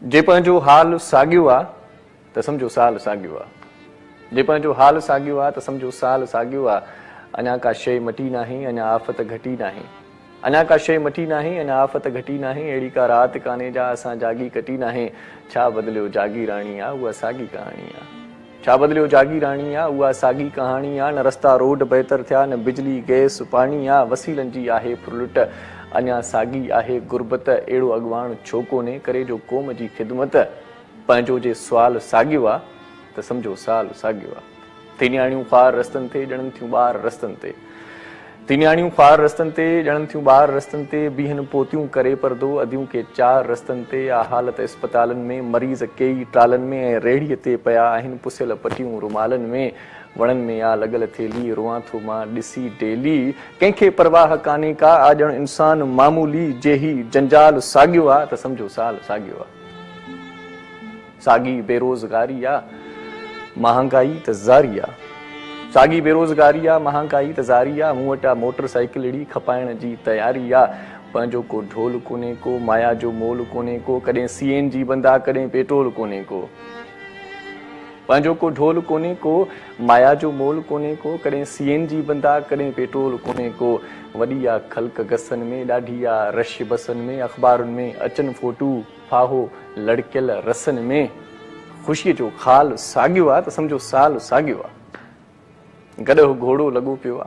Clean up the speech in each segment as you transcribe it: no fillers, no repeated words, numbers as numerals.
جي پنهنجو حال ساڳيو آ ته سمجهو سال ساڳيو آ. جي پنهنجو حال ساڳيو آ ته سمجهو سال ساڳيو آ. اڃا ڪا شيء مٽي ناهي، اڃا آفت گهٽي ناهي. اڃا ڪا شيء مٽي ناهي، اڃا آفت گهٽي ناهي. اهڙي ڪا رات ڪانهي جا اسان جاڳي ڪٽي ناهي. ڇا بدليو جاگيراڻي آ، اها ساڳي ڪهاڻي آ. ڇا بدليو جاگيراڻي آ، اها ساڳي ڪهاڻي آ. نه رستا روڊ بهتر ٿيا، نه بجلي، گئس، پاڻي آ. وسيلن جي آهي ڦرلٽ، اڃا ساڳي آهي غربت. اهڙو اڳواڻ ڇو ڪونهي، ڪري جو قوم جي خدمت. پنهنجو جي سوال ساڳيو آ ته سمجهو سال ساڳيو آ. ٿي نياڻيون خوار رستن تي ڄڻن ٿيون ٻار رستن تي. ٿي نياڻيون خوار رستن تي ڄڻن ٿيون ٻار رستن تي. بيهن پوتيون ڪري پردو اديون ڪي چار رستن تي. آ حالت اسپتالن ۾ مريض ڪيئي ٽرالن ۾ ۽ ريڙهيء تي پيا آهن پسيل پٽيون رومالن ۾. وڻن ۾ آ لڳل ٿيلهي روئان ٿو مان ڏسي ڊيلي. ڪنهن کي پرواهه ڪانهي ڪا آ ڄڻ انسان معمولي. جي هي جنجال ساڳيو آ ته سمجهو سال ساڳيو آ. ساڳي بيروزگاري آ، مهانگائي ته زاري آ. ساڳي بيروزگاري آ، مهانگائي ته زاري آ. مون وٽ آ موٽر سائيڪلڙي، کپائڻ جي تياري آ. پنهنجو ڪو ڍول ڪونهي ڪو، مايا جو مول ڪونهي ڪو. ڪڏهن سي اين جي بند آ، ڪڏهن پيٽرول ڪونهي ڪو. پنهنجو ڪو ڍول ڪونهي ڪو، مايا جو مول ڪونهي ڪو. ڪڏهن سي اين جي بند آ، ڪڏهن پيٽرول ڪونهي ڪو. وڏي آ خلق گسن ۾، ڏاڍي آ رش بسن ۾. اخبارن ۾ اچن فوٽو. ڦاهو لڙڪيل رسن ۾، خوشيء جو خال ساڳيو آ ته سمجهو سال ساڳيو آ. گڏهه گهوڙو لڳو پيو آ.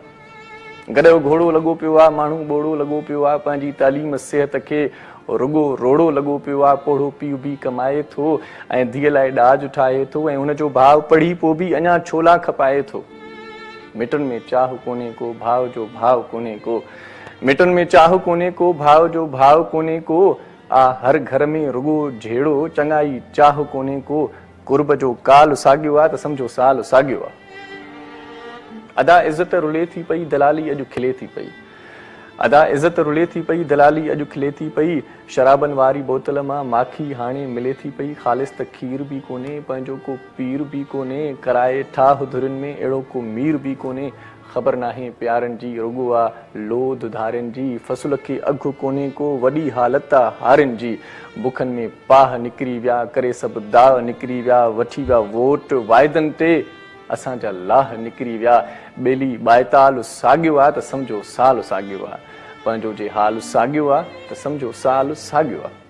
گڏهه گهوڙو لڳو پيو آ، ماڻهو ٻوڙو لڳو پيو آ، پنهنجي تعليم صحت کي رڳو روڙو لڳو پيو آ، پوڙهو پيء به ڪمائي ٿو ۽ ڌيء لاء ڏاج ٺاهي ٿو ۽ هن جو ڀاء پڙهي پوء به اڃا ڇولا کپائي ٿو. مٽن ۾ چاهه ڪونهي ڪو، ڀاء جو ڀاء ڪونهي ڪو. مٽن ۾ چاهه ڪونهي ڪو، ڀاء جو ڀاء ڪونهي ڪو. آ هر گهر ۾ رڳو جهيڙو، چڱائي چاهه ڪونهي ڪو، قرب جو ڪال ساڳيو آ ته سمجهو سال ساڳيو آ. ادا عزت رلي ٿي پئي، دلالي اڄ کلي ٿي پئي. ادا عزت رلي ٿي پئي، دلالي اڄ کلي ٿي پئي. شرابن واري بوتل مان ماکي هاڻي ملي ٿي پئي. خالص ته کير به ڪونهي، پنهنجو ڪو پير به ڪونهي. ڪرائي ٺاهه ڌرين ۾ اهڙو ڪو مير به ڪونهي. خبر ناهي پيارن جي، رڳو آ لوڌ ڌارين جي، فصل کي اگهه ڪونهي ڪو، وڏي حالت آ هارين جي، بکن ۾ پاهه نڪري ويا، ڪري سڀ داء نڪري ويا، وٺي ويا ووٽ واعدن تي، اسان جا لاهه نڪري ويا، ٻيلي ٻائيتال ساڳيو آ ته سمجهو سال ساڳيو آ، پنهنجو جي حال ساڳيو آ ته سمجهو سال ساڳيو آ.